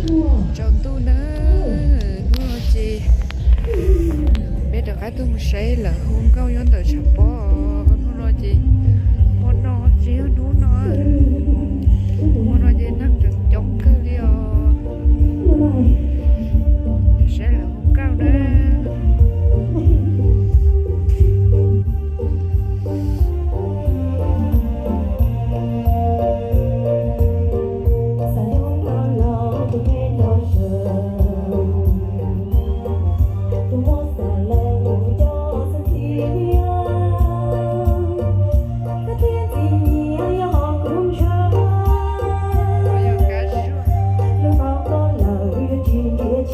Tsaus ntuj na, hnub no ces peb rov qab tuaj mus saib lawv hu nkauj nyob ntawm tshav pob. Hnub no ces hmo no tsis yog hnub no, hmo no ces neeg tseem coob kawg li os. Saib lawv hu nkauj na. Txog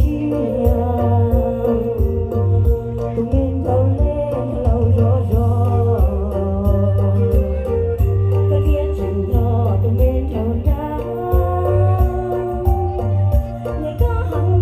txiv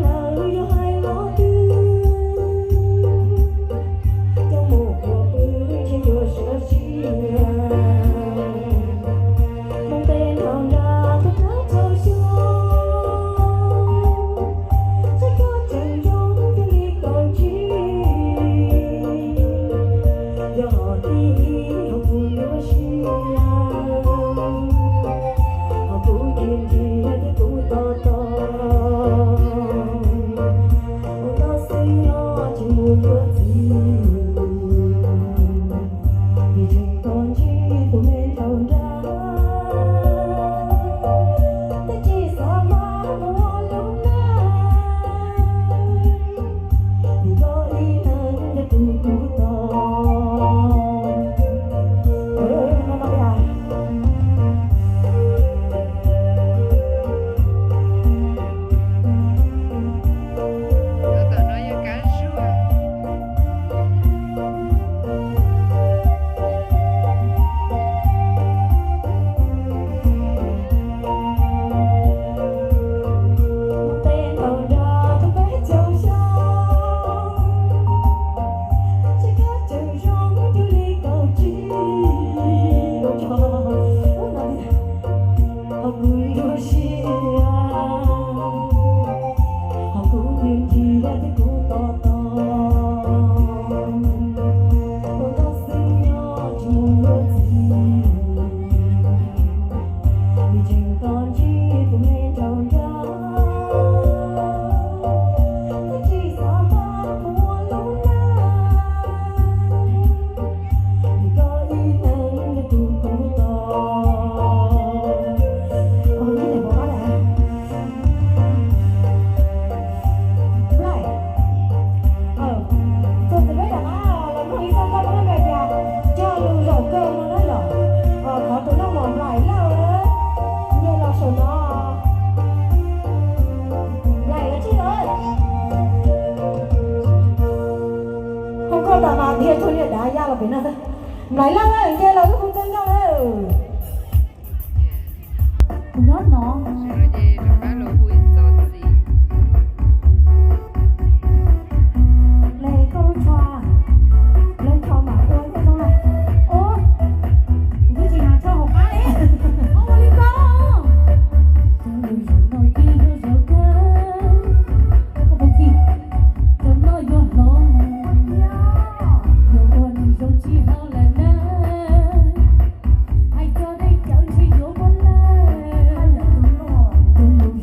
peb rov qab los mloog ib txoj nkauj rau nej mloog tias cog lus zaum kawg no na yom. Thov tus noj mov Nplaim Lauj, nce los saum no. Nplaim los tsis lawm. Hu nkauj tas mas dhia tug niam dav ya los pem no xwb. Nplaim Lauj, nce los wb hu nkauj nkauj na. Nyob no. Hle koj lub tsho, lub tsho mam ua thiaj zoo na. Ua, twb tsis hais tsho hauv qab li. Ua li ko. Cov lus zaum no yeej yog zaum kawg. Koj puas chim? Zaum no yuav hloov, yuav ua neeg zoo tsis haum lawm na. Hais txog dej cawv ntshe yuav ua lawm. Cov lus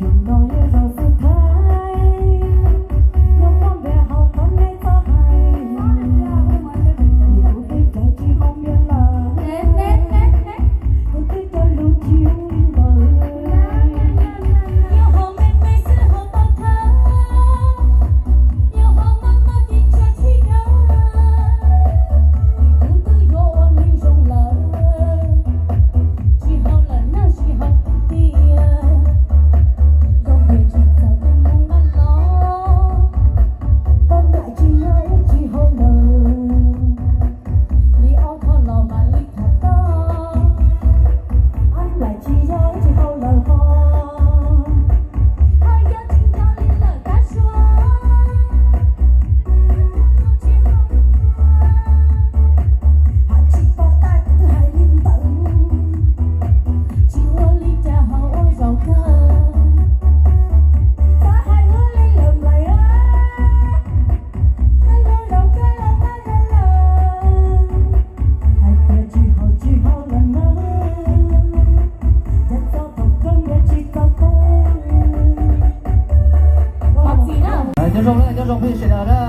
Zoo na, nyob zoo phooj ywg sawv daws na.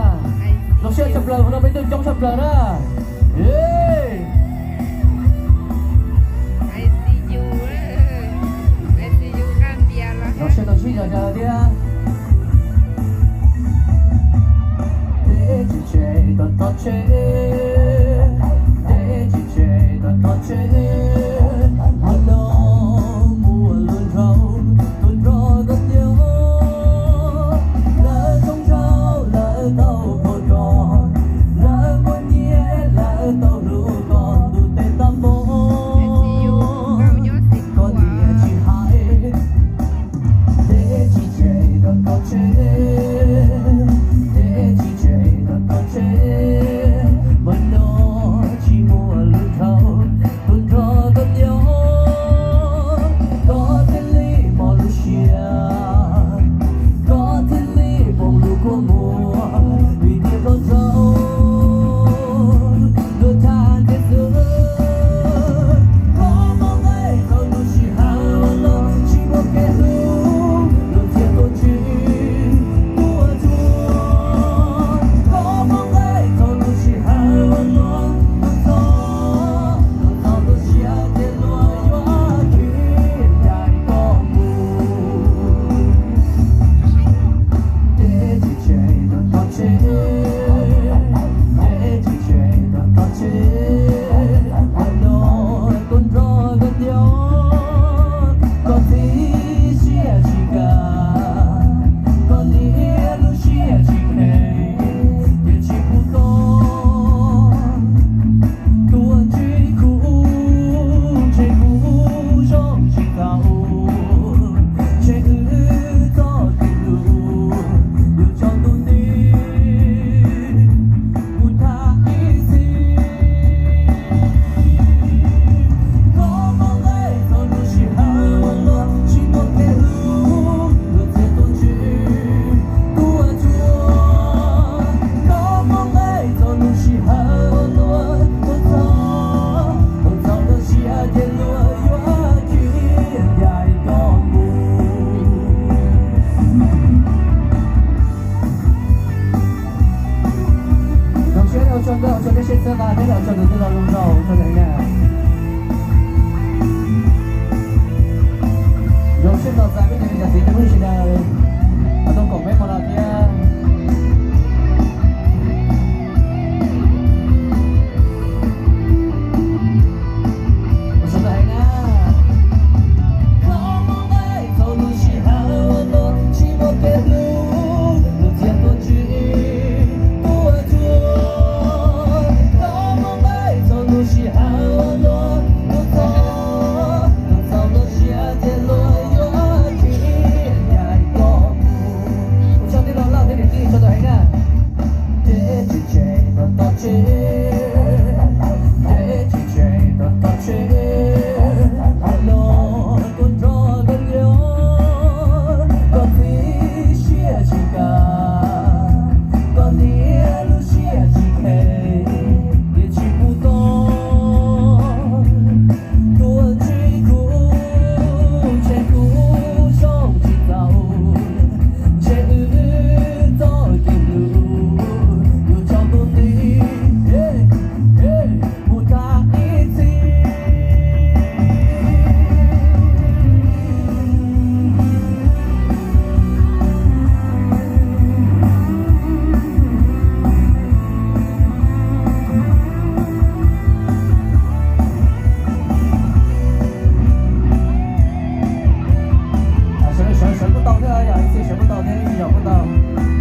Zoo siab tshaj plaws, hnub no peb tuaj coob tshaj plaws na. Zoo siab tau sib zog thiab. Deb tsis tseg tau tog tsheb, deb tsis tseg tau tog tsheb, hmo no muaj luag nrog, tuaj nrog koj nyob. Lawv zoo nraug lawv tau phom koj, lawv muaj nyiaj lawv tau hlub koj ntuj tes tag npaum. Koj niam tsis hais, deb tsis tseg tau tog tsheb, deb tsis tseg tau tog tsheb, hmo no tsis muaj luag nrog, tuaj nrog koj nyob. Koj thiaj li pom lub siab, koj thiaj li pom lub kua muag, vim tias koj zoo luag tag ntiaj teb. Koj muaj nqaij txog lub sij hawm uas no tsis muaj kev hlub, luag txhiaj tuaj ntsib tuaj tsuag. Koj muaj nqaij txog lub sij hawm uas no tuaj txog, tuaj txog lub siab ces luag yuav khib ncaim koj mus. Deb tsis tseg tau tog tsheb, deb tsis tseg tau tog tsheb, hmo no tuaj nrog koj nyob. Koj txiv siab tsis kam, koj niam lub siab tsis kheev, ces tsis pub koj tuaj ntsib kuv, ntshe kuv zoo tsis tau, ntshe wb txoj kev hlub yuav tsaus ntuj nti mus tag ib txhis. Koj muaj nqaij txog lub sij hawm uas no tsis muaj kev hlub, luag txhiaj tuaj ntsib tuaj tsuag. Koj muaj nqaij txog lub sij hawm uas no tuaj txog, tuaj txog lub siab ces luag yuav khib ncaim koj mus. Zoo siab ua tsaug ntau, ua tsaug peb seb txhawb nqa thiab ua tsaug tus tij laug Looj Zaug, ua tsaug heev na. Zoo siab ntau txais peb cov niam cov txiv cov phooj ywg sawv daws uas tuaj koom peb hmo no thiab. Ua tsaug ntau heev na. Koj muaj nqaij txog lub sij hawm uas no tsis muaj kev hlub, luag txhiaj tuaj ntsib tuaj tsuag. Koj muaj nqaij txog lub sij hawm uas no tuaj txog, tuaj txog lub siab ces luag yuav khib ncaim koj mus. Ua tsaug tij laug Laj thiab niam tij, ua tsaug ntau heev na. Deb tsis tseg tau tog tsheb, deb tsis tseg tau tog tsheb, hmo no tuaj nrog koj nyob. Koj txiv siab tsis kam, koj niam lub siab tsis kheev, ces tsis pub koj tuaj ntsib kuv, ntshe kuv zoo tsis tau, ntshe wb txoj kev hlub yuav tsaus ntuj nti mus tag ib txhis. Sawv, sawv, sawv kuj tau thiab, yog ib txhia sawv kuj tau thiab, ib txhia yog kuj tau.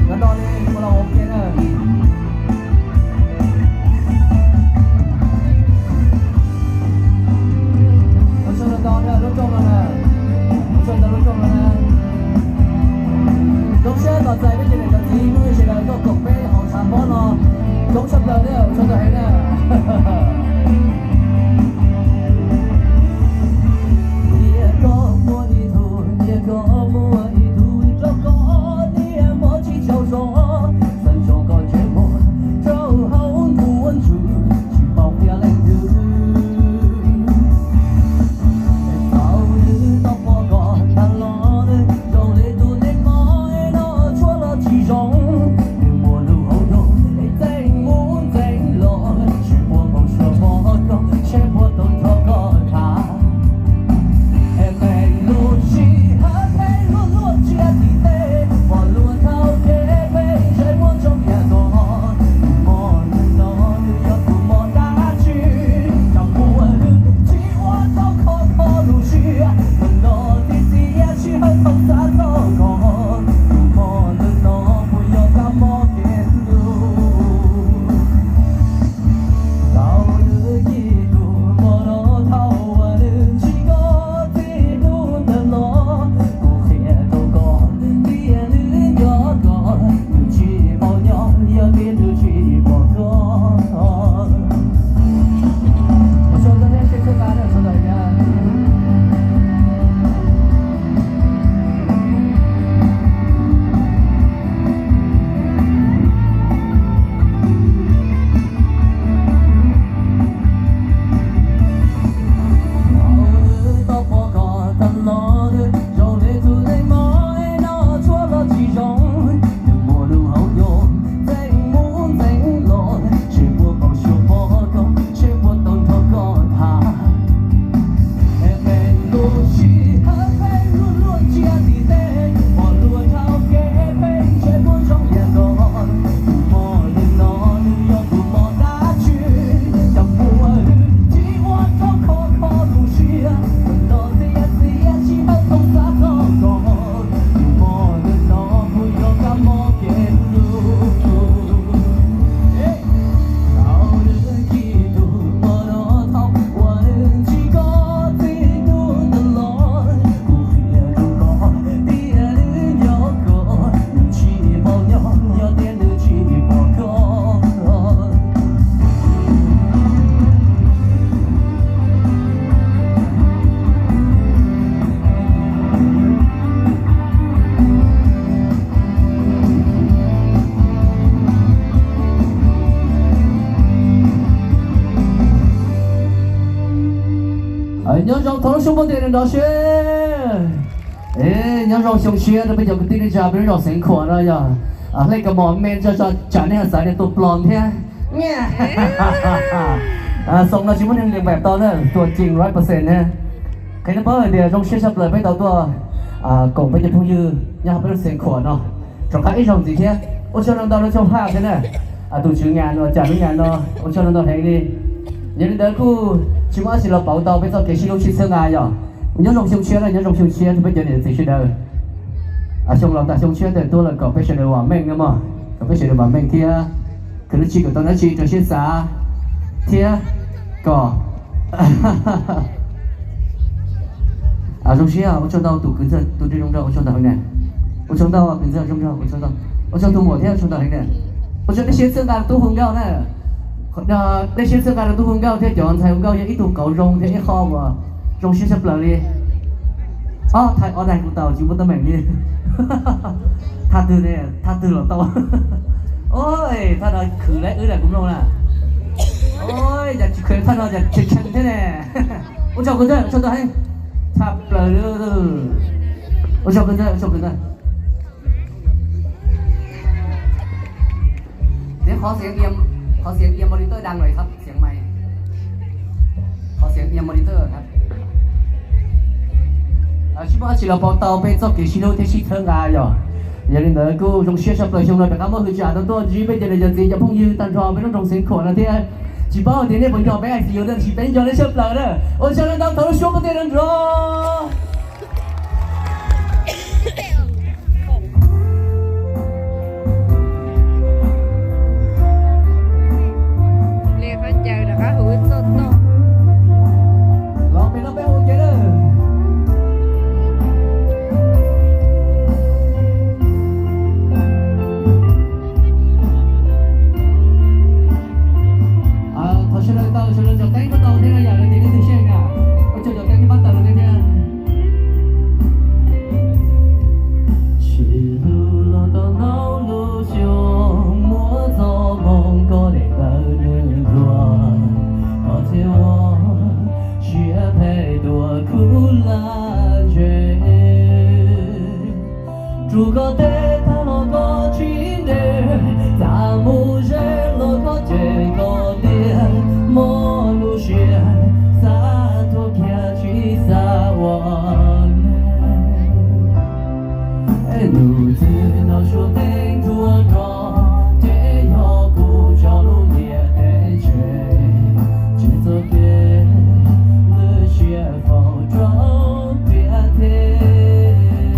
Nyob no li ua los ua ke na. Ua tsaug ntau ntau thiab lub rooj no na. Ua tsaug ntau lub rooj no na. Zoo siab tos txais peb cov niam cov txiv phooj ywg sawv daws tuaj koom peb hauv tshav pob no coob tshaj plaws thiab, ua tsaug ntau heev na. Tias koj muaj ib tug, tias koj muaj ib tug, rau koj niam mob tsis tsaug zog, xeeb zoo koj ntsej muag rau hauv ntuj ntsws tsis paub qhia leej twg. Thaum twg tau pom koj tag los, zoo li tus neeg mob no tshuav los tsis zoo. Nyob zoo, thov lub suab npuaj tes nrov seb. Nyob zoo xyoo tshiab rau peb cov kwv tij neej tsa peb lub zos Xeev Khuam no yog Hlej Kas Mos me tso tso tsam nej ho xav tias tua plom thiab. Xoo no tsis muaj neeg liam npaim tau na, tua ceev right percent thiab. Qhia nej paub hais tias zoo siab tshaj plaws peb tau tuaj koom peb cov phooj ywg nyob hauv peb lub Xeev Khuam no rov qab ib zaug ntxiv thiab. Ua tsaug ntau ntau rau Tshooj Haj thiab na, tus tswv nyas no, cas lub nyas no, ua tsaug ntau ntau heev li. Yog li ntawd kuj tsis muaj dab tsi los pauv tau peb txoj kev sib hlub sib txhawb nqa yog nyob zoo xyoo tshiab na, nyob zoo xyoo tshiab rau peb cov niam txiv sawv daws. Xyoo los tas xyoo tshiab ntawd tuaj lawm kom peb sawv daws vam meej na mog, kom peb sawv daws vam meej thiab khwv lub txij kom tau dab tsi rau siab xav thiab kom zoo siab. Ua tsaug ntau tus kwv ntxawg tus nrig zoo nraug, ua tsaug ntau heev na. Ua tsaug ntau kwv ntxawg zoo nraug, ua tsaug ntau. Ua tsaug tus muam thiab, ua tsaug ntau heev na. Ua tsaug dej siab txhawb nqa rau tub hu nkauj na. Dej siab txhawb nqa rau tub hu nkauj thiab cov ntxhais hu nkauj yog ib tug qauv zoo thiab ib qho uas zoo siab tshaj plaws li. Ob thaij ob daig kuv tau tsis muaj teeb meem li. Thaj twg ne, thaj twg los tau. Oj, thaj no khwv lawm wb na kuv mloog na. Oj, cas tsis khwv thaj no cas tshee tshee thiab ne. Ua tsaug kwv ntxawg, ua tsaug ntau heev. Tshaj plaws li. Ua tsaug kwv ntxawg, ua tsaug kwv ntxawg. Tiv qhov xiav, qhov xiav monitor dang lawm, xiav mais, qhov xiav monitor. Tsis muaj dab tsi los pauv tau peb txoj kev sib hlub thiab sib txhawb nqa yog. Yog li ntawd kuj zoo siab tshaj plaws xyoo no rov qab muaj hwv tsa tuaj ntsib peb cov niam cov txiv cov phooj ywg tag nrho peb lub nroog Xeev Khuam no thiab. Tsis paub tias nej puas nco peb I C U tab sis peb nco nej tshaj plaws na. Ua tsaug ntau ntau, thov lub suab npuaj tes nrov nrov. Los pem no peb hu ua ke na. Thov sawv daws tau, sawv daws cov teeb pab tau thiab no yom, lawv tias nej twb xyeej na. Ua tsaug cov teeb pab tau rau nej thiab. Tsis lug los tau ntau lub xyoo, muab txoj moo koj daim tawv nws ntxuag, koj thiaj ua siab phem tuaj khub laj ntseg. Rub koj tej tag los koj tsis ntev, txaj mus ze los koj cem koj tiag, mob lub siab xav tuag kiag tsis xav ua neeg. Nug txwg no suav teeb nruab nrog, ces yog kuv tso lub ntiaj teb tseg, tseg txoj kev lwj siab faus rau tiag thiab.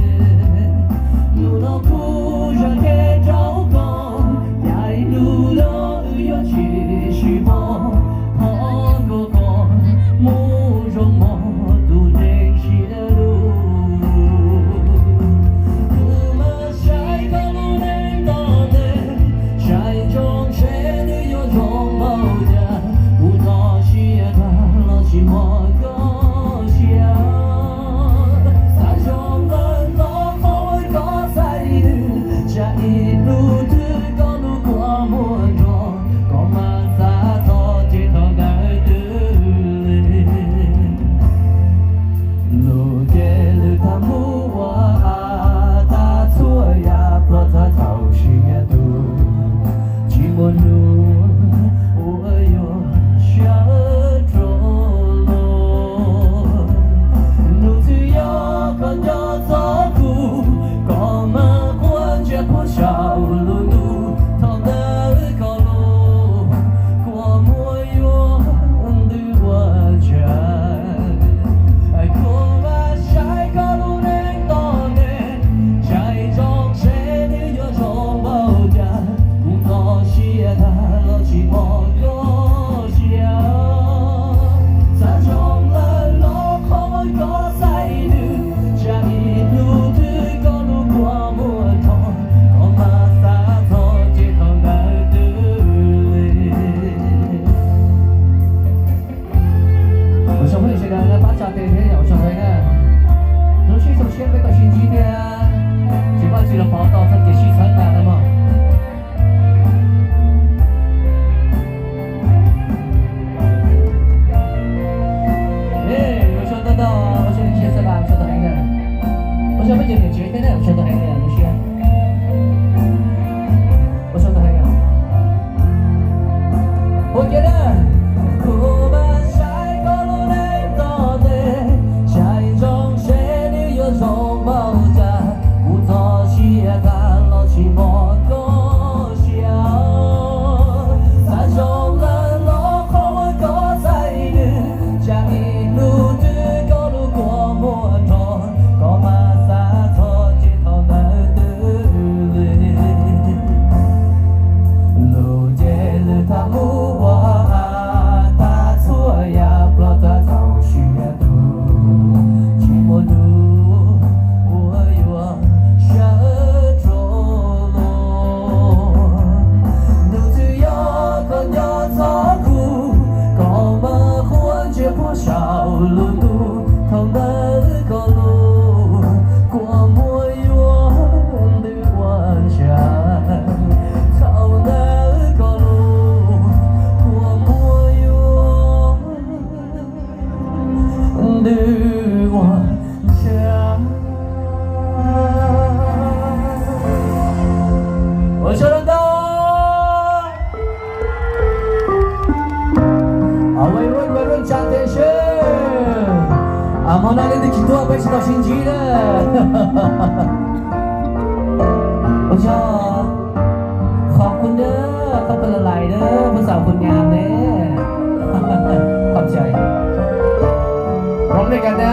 Ua tsaug ntau heev os. Ua kiag na. Kuv mas saib koj lub neej tom ntej, saib zoo seb nws yuav zoo npaum cas. Kuv txog siav tag los tsis pom koj siav. Xav zoo lawm los qhov uas koj txais nws, tsam ib hnub twg koj lub kua muag nrog koj mas xav txog ces thaum ntawd twb lig. Lub ncej lwm tag mus ua av tag, txhua yam ploj tag txaus siab tuag, tsis muaj hnub uas yuav sawv rau luag. Hnub twg yog koj nco txog kuv, koj mas quaj ntsia puag saum lub ntuj, thaum ntawd koj lub kua muag yuav ntws ua ntshai, thaum ntawd koj lub kua muag yuav ntws ua ntshai. Ua tsaug ntau. Os, วัยรุ่น วัยรุ่น tsa tes seb. Hmo no leej twg tsis tuaj peb sib tau sib ntsib na. Ua tsaug. Khov khuv na, khov khuv lais na, phub xav khuv nyam ne. Khov cai. Pom nej kas na.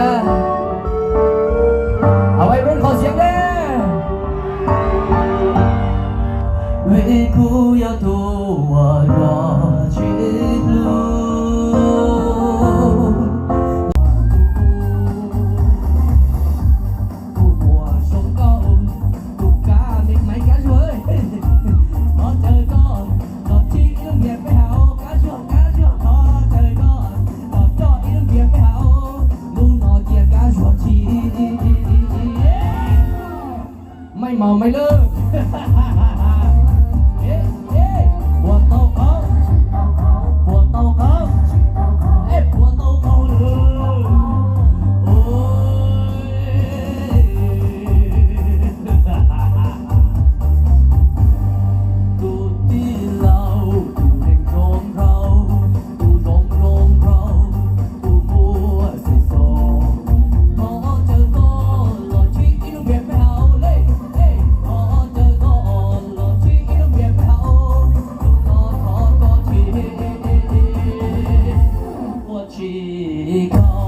Os, วัยรุ่น ขอเสียง na. Vim kuv yog tus uas koj tsis hlub. Kuv ua zoo nkauj, kuv kab me maiv kab zuag, thov caw koj los thib ib lub npias peb haus, kab zuag kab zuag, thov caw koj los coj ib lub npias peb haus, hnub no cia kab zuag thib. Maiv maus maiv lwj. Puas tau qauv? Puas tau qauv? Puas tau qauv lawm? Tus tij laug, tus neeg zoo nraug, tus zoo zoo nraug, tus muaj xim xom, thov caw koj los thib ib lub npias peb haus le. Thov caw koj los thib ib lub npias peb haus, hnub no thov koj thib, ua tsis tau.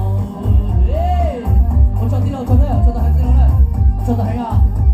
Ua tsaug tij laug, ua tsaug tij laug, ua tsaug tau heev os.